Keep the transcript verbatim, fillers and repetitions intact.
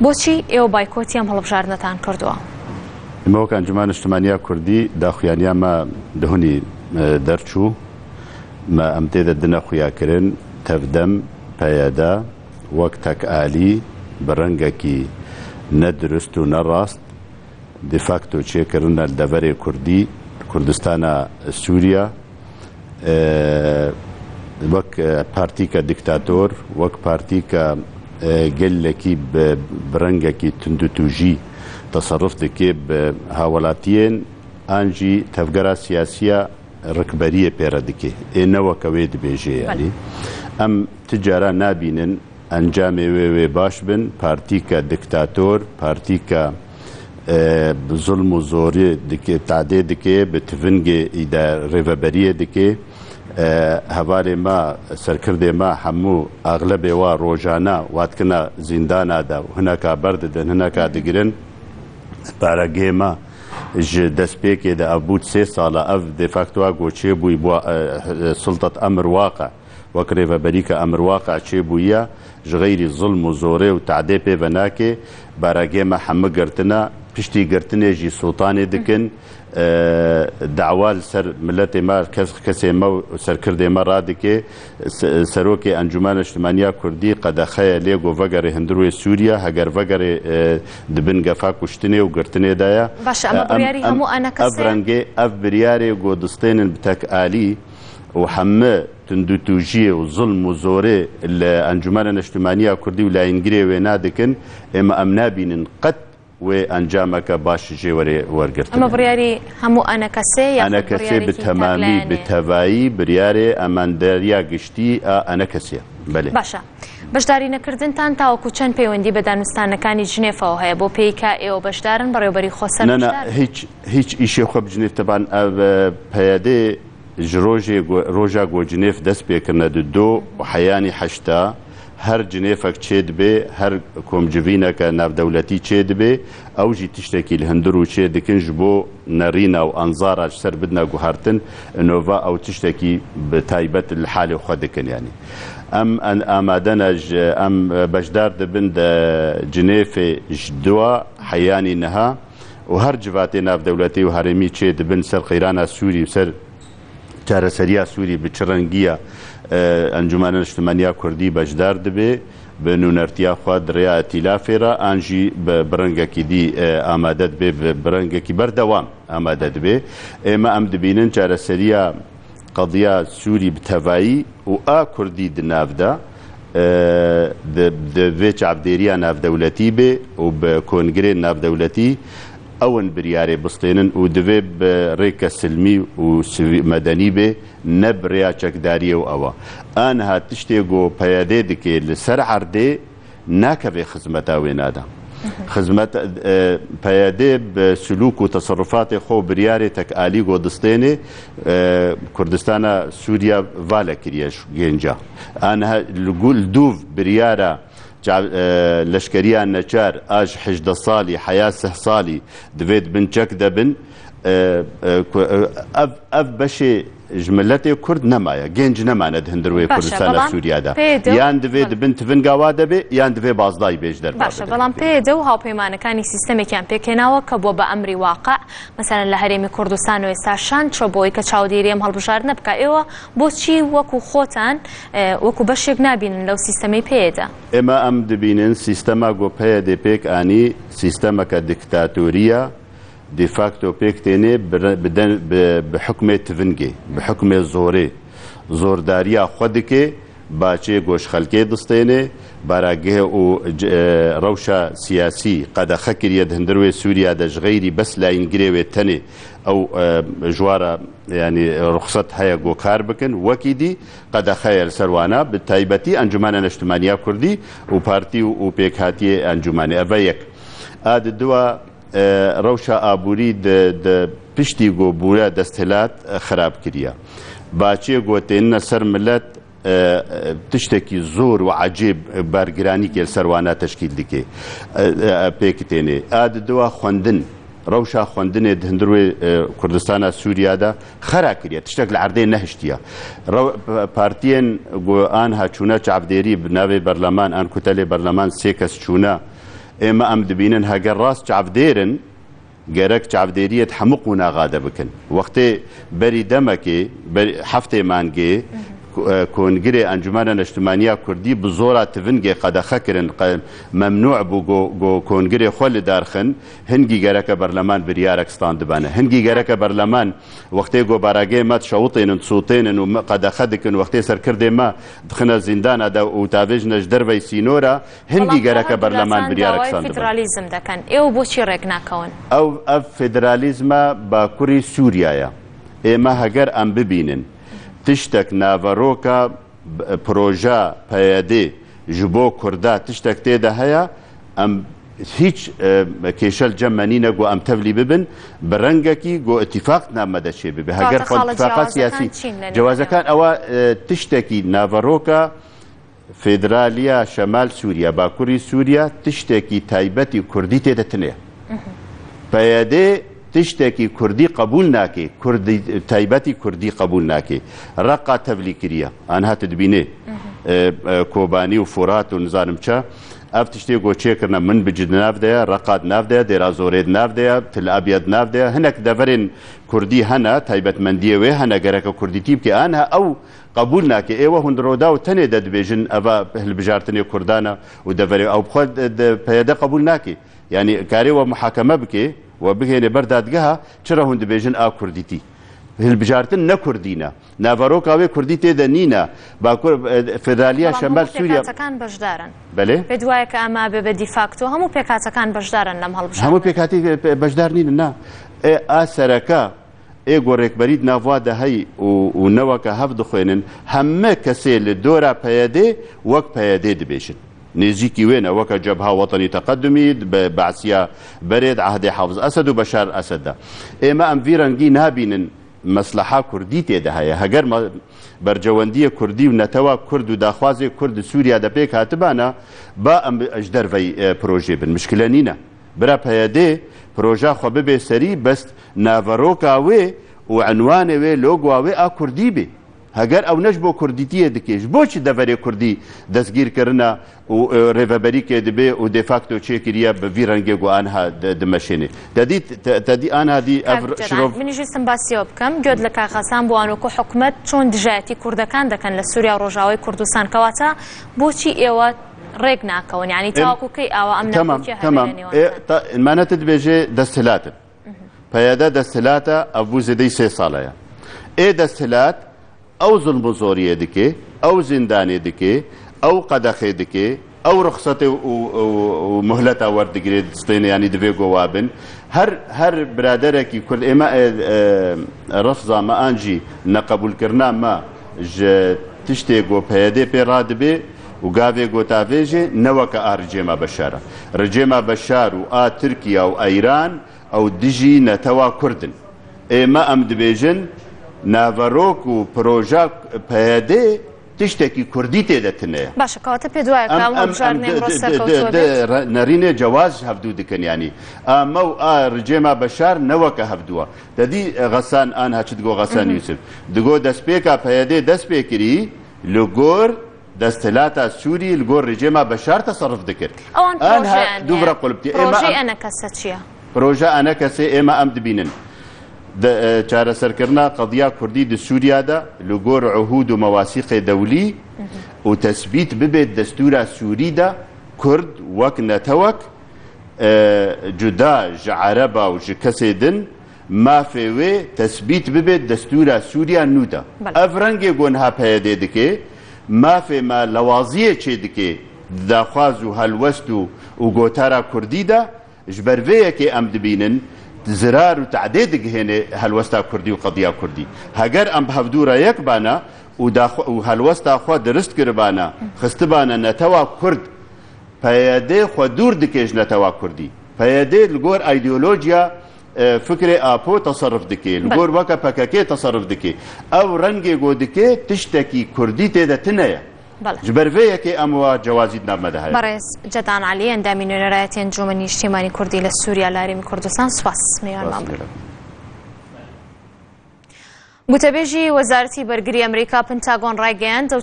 بۆچی ئێوە بایکۆتی ئەم هەڵبژاردنەتان کردووە؟ ئێمە وەک ئەنجومەن نیشتمانیا کوردی داخویانیا مە دهنی، ئە، دەرچوو. مە ئەم تێدە دنە خویاکردن، تەڤدەم، پەیەدە، وەک تەکئالی، بە ڕەنگەکی نەدروست و نەڕاست، دیفاکتۆ چێکردنە لە دەڤەرێ کوردی، کوردستانە سووریا، ئە، وەک، ئە، پارتیکە دیکتاتۆر، وەک پارتیکە، ئە، گەلێکی بە، بە ڕەنگەکی توندوتوژی تەسەڕف دکێ بە هاوڵاتیێن، ئانجی تەڤگەرا سیاسیە ڕکبەریە پێرە دکێ. ئێ نەوەکە وێ دبێژێ، بەڵێ. یعنی، ئەم تجارا نابینن ئەنجامێ وێ، وێ باش بن. پارتیکە دیکتاتۆر، پارتیکە، ئە، زوڵم و زۆری دکێ، تادێ دکێ، بە تڤنگێ ئیدە ڕێڤەبەریە دکێ. ئە، هەڤالێ ما، سەرکردێ ما هەموو ئاغلەبێ وا ڕۆژانە واتکنە زیندانادا و هەنەکا بەرددن، هەنەکا دگرن. بارەگێ ما ji destpêkê de ev bû sê sala, ev de facto a goçê bûyî, bû, e, sultat emir waqe. Wek rêveberîka emir waqe çêbûyiya, ji xeyrî zulm û zorê û tadê pê ve nake, baragê me hemû girtina, piştî girtinê jî sotanê dikin, e, dawa li ser miletê me, kes-, kesê me û serkirdê me radike. Se-, serokê Encûmena Niştimaniya Kurdî qedexe ye, lê got vegerê hundir wê Sûriya, heger vegerê, e, di bin gefa kuştinê û girtinê de ye. Baş e, ama E, em, biryarî em, hemû enekesê ev rengê, ev biryarê got distênin bi tek alî û hemû tundûtûjiyê û zulm û zorê li Encûmena Niştimaniya Kurdî û layîngirê wê nadikin, êma em nabînin qet wê encameke baş jê were wergirtin. Ama biryarî hemû enekesê ya Enekesê bi temamî, bi tevayî biryarê emandariya giştî a enekesê. Belê. Baş e. بەشدارینەکردنتان تاوەکو چەند پەیوەندی بە دانوستانەکانی جنێفەوە هەیە؟ بۆ پێی کا ئێوە بەشدارن، بەڕێوەبەری خۆسەر نه نه بەشدار؟ هیچ هیچ ئیشێ خۆ بجنێف تبان ئەو، ئە، پەیەدێ ji rojê go-, roja ku Cinêv dest pê kirine di do û heyanî heşta, her Cinêvek çê dibe, her komcivîneke navdewletî çê dibe, ew jî tiştekî li hundir û çê dikin ji bo nerîna û anzara ji ser bidine guhertin, nova ew tiştekî bi taybet li halê xwe dikin, yanî. Em en-, amade ne ji, em beşdar dibin de Cinêvê ji dua heyanî niha û her civatê navdewletî û herêmî çê dibin ser qeyrana Sûrî û ser çareseriya Sûrî bi çi rengiya, e, Encûmena Niştimaniya Kurdî beşdar dibe, bi nûnertiya xwe di rêya îtîlafê re, an jî bi, bi rengekî dî, e, amade dibe, bi, bi rengekî berdewam amade dibe. Ême em dibînin çareseriya qediya Sûrî bi tevayî û a Kurdî di nav de, e, di, di vê çavdêriya navdewletî be û bi kongirên navdewletî ew in biryarê bistênin û divê bi rêke silmî û sivî-, medenî be, ne bi rêya çekdariyê û ewa. Aniha tiştê ku P Y D dike li ser erdê, nakeve xizmeta wê nada. Xizmet, e, P Y D bi sulûk û teserrufatê xwe û biryarê tek alî ku distênê, e, Kurdistana Sûriya vale kiriye ji gênca. Aniha li gul dûv biryara ça-, e, leşkeriya neçar a ji hejdeh salî heya sih salî divê di bin çek de bin, e, e, ku, e, ev, ev beşê ji miletê Kurd nemaye. Genc nemane di hundir wê Kurdistana Sûriya de. Yan divê di bin tivinga wa de be, yan divê bazdayî bê ji derva Baş e, bide. Bەڵام پەیەدە و هاوپەیمانەکانی سیستەمێکیان پێکهێناوە کە بووە بە ئەمری واقع. مەسەلەن لە هەرێمی کوردستان و ئێستا شان چۆ بۆی کە چاودێری ئەم هەڵبژاردنە بکە؟ ئێوە بۆچی وەکو خۆتان، ئە، وەکو بەشێک نابینن لەو سیستەمەی پەیەدە؟ ئێمە ئەم دبینن سیستەما گۆ پەیەدێ پێک ئانی سیستەمەکە دیکتاتۆریە. Defakto pêk tênê bi re-, bi den-, bi, bi hukmê tivingê, bi hukmê zorê, zordariya xwe dike, baçê goş xelkê distênê, baragihê û c-, e, rewşa siyasî qedexe kiriye di hundir wê Sûriya de ji xeyrî bes layîngirê wê tenê ew, e, ji wa re, yanî, ruxsat heye ku kar bikin, wekî dî qedexe ye li ser wana, bi taybetî Encûmena Neştimaniya Kurdî û partî û, û pêkhatiyê encûmenê. Eve yek. A di dua, e, rewşa aborî di, di piştî ku bûre desthilat, e, xirab kiriye. Baçê ku tênine ser milet, e, e, tiştekî zor û ecêb, e, bergiranîkê li ser wana teşkîl dike. E, e, pêk tênê. A di dua xwendin, rewşa xwendinê di hundir wê, e, Kurdistana Sûriya de xera kiriye. Tiştek li erdê nehiştiye. Rew-, partiyên ku anha çûne çavdêrî bi navê berleman, an kutelê berleman sê kes çûne, Ême em dibînin heger rast çavdêr in, gerek çavdêriyê di hemû qonaxa de bikin. Wextê berî demekê, ber-, heftê mangê, e, Kongirê Encûmena Neştimaniya Kurdî bi zora tivingê qedexe kirin, qe-, memnû bû, go, go Kongirê xwe li dar xin, hingî gereke berleman biryarek standibane. Hingî gereke berleman wextê go baragê me dişewitênin, disûtênin û me qedexe dikin, wextê serkirdê me dixine zîndana de û tavêjine ji dervey sînora, hingî Belam gereke Taha berleman Gulacan biryarek dawayê standibane. Federalîzm dekin. Ew boçî rêk nakewin? Ew, ev federalîzma Bakurî Sûriya ye. Ême heger em bibînin, tiştek naveroka, b-, proja, P Y D ji bo Kurda tiştek tê de heye, em hîç, e, kêşe li cem me nîne ku em tevlî bibin, bi rengekî ku îtîfaq di nav me de çê bibe. Heger Kate xwe xala, îtîfaqa cewazekan siyasî, çîn le cewazekan nîne? Ewa, e, tiştekî naveroka Federaliya Şemal Sûriye, Bakurî Sûriye, tiştekî taybetî Kurdî tê de tine ye. P Y D tiştekî Kurdî qebûl nake, Kurdî, taybetî Kurdî qebûl nake. Reqa tevlî kiriye. Aniha tu dibînê, e, e, Kobanî û Furat û nizanim çi. Ev tiştê ku çêkirine, Minbicî di nav de ye, Reqa di nav de ye, Dêra Zorê di nav de ye, Til Abyad di nav de ye. Hinek deverên Kurdî hene, taybetmendiyê wê hene, gereke Kurdîtî bike. Aniha ew qebûl nake. Êwe hûn di Rûdaw tenê de dibêjin, eva hilbijartinê Kurdan e û deverê ew bi xwe di, di P Y D qebûl nake. Yanî karê we muhakeme bike, we bigihêne ber dadgeha, çira hûn dibêjin a Kurdîtî? Hilbijartin ne Kurdî ne. Naveroka wê Kurdî tê de nîne. Bakur, e, Federaliya Şemal Sûriye. Bela hemû pêkhatekan beşdar in. Belê. Pê di wayê ke ema be be de facto, hemû pêkhatekan beşdar in lem hilbijartin. Hemû pêkhatî, e, beşdar nînin, na. E, a sereka, ê ku rêkberî di nav wa de heyî û, û ne weke hev dixwênin, heme kesê li dora P Y D wek P Y D dibêjin. Nêzîkî wê ne, weke Cebha Wetenî Teqedumî, di be-, Be'siya berê di ehdê Hafiz Esed û Beşar Esed de. Ême em vî rengî nabînin, mesleha Kurdî tê de heye. Heger me bercewendiyê Kurdî û netewa Kurd û daxwazê Kurd di Sûriya de pêk hatibana, ba em bi-, ji dervey, e, projê bin. Mişkile nîne. Bira P Y D proja xwe bibe serî, bes naveroka wê û enwanê wê, logoa wê a Kurdî bê. Heger ew ne ji bo Kurdîtiyê dike, ji bo çi deverê Kurdî destgîr kirine û, e, rêveberîkê dibe û de facto çêkiriye bi vî rengê ku aniha di-, dimeşêne? Te dî, te, te dî aniha dî ev Kak Cenan, şirov- Min jî simbasiya bikim. Göt li Kaxasan bi wan wekû hikûmet çon dijayetî Kurdekan dikin li Sûriya û Rojavayê Kurdistan. Kewata boçî êwe rêk nakewin? Yanî Em, tawakû key awa em tamam, nakokiya tamam. Hebe lê nêwan E, ta, mane tu dibêje desthilat in. P Y D desthilat e, ev bû zêdeyî sê sal e. Ê desthilat ew zilm û zoriyê dike, ew zîndanê dike, ew qedexê dike, ew ruxsetê û, û, û muhleta werdigire, distêne, yanî divê ku wa bin. Her, her biraderekî Kurd, ê me, e, e, refza me an jî neqebûlkirina me ji tiştê ku P Y D pê radibe û gavê ku tavêje ne weke a ricêma Beşar e. Ricêma Beşar û a Tirkiye û Eyran ew dijî netewa Kurd in. Ê me em dibêjin, naverok û proja P Y D tiştekî Kurdî tê de tine ye. Baş e, kewata pê di wayê ke em, em, em, em hevjarnê di, em ro di, di, serkewtû di, bêt. Re-, nerînê cewaz ji hevdû dikin, yanî. A me û a ricêma Beşar ne weke hevdû e. Te dî, e, Xesan, aniha çi digo Xesan Yûsif? Digo destpêka P Y D dest pê kirî, li gor desthilata Sûrî, li gor rejêma Beşar teserruf dikir. Ewan projeyan dûvira qulptî. Êma Proje em enekese çi ye? Proje enekesê êma em dibînin. De, e, çareserkirina qediya Kurdî di Sûriya de li gor uhûd û mewasîqê dewlî û tesbît bibe destûra Sûrî de Kurd wek netewek, e, cuda ji Ereba û ji kesê din mafê wê tesbît bibe destûra Sûriya nû de. Belê. Ev rengê ku niha P Y D dike, mafê me lewaziyê çê dike di daxwaz û helwest û, û gotara Kurdî de, ji ber vê yekê em dibînin zirar û tadê digihêne helwesta Kurdî û qediya Kurdî. Heger em bi hevdû re yek bana û daxwe-, û helwesta xwe dirist kiribana, xistibana netewa Kurd, P Y D xwe dûr dike ji netewa Kurdî. P Y D li gor îdeolojiya, e, fikrê Apo teserruf dike, li Belê. gor weke P K K teserruf dike. Ew rengê ku dike tiştekî Kurdî tê de tune ye. Belê. Ji ber vê yekê em wa cewazî di nav me de heye. Berêz Cedan Elî, endamî nûnerayetê Encûmenî Nîştîmanî Kurdî li Sûriya li Herêmî Kurdistan, spas. Mêvan me bû. Spas. Gotebêjî Wezareta Bergirî Amerîka, Pentagon, ragihand ew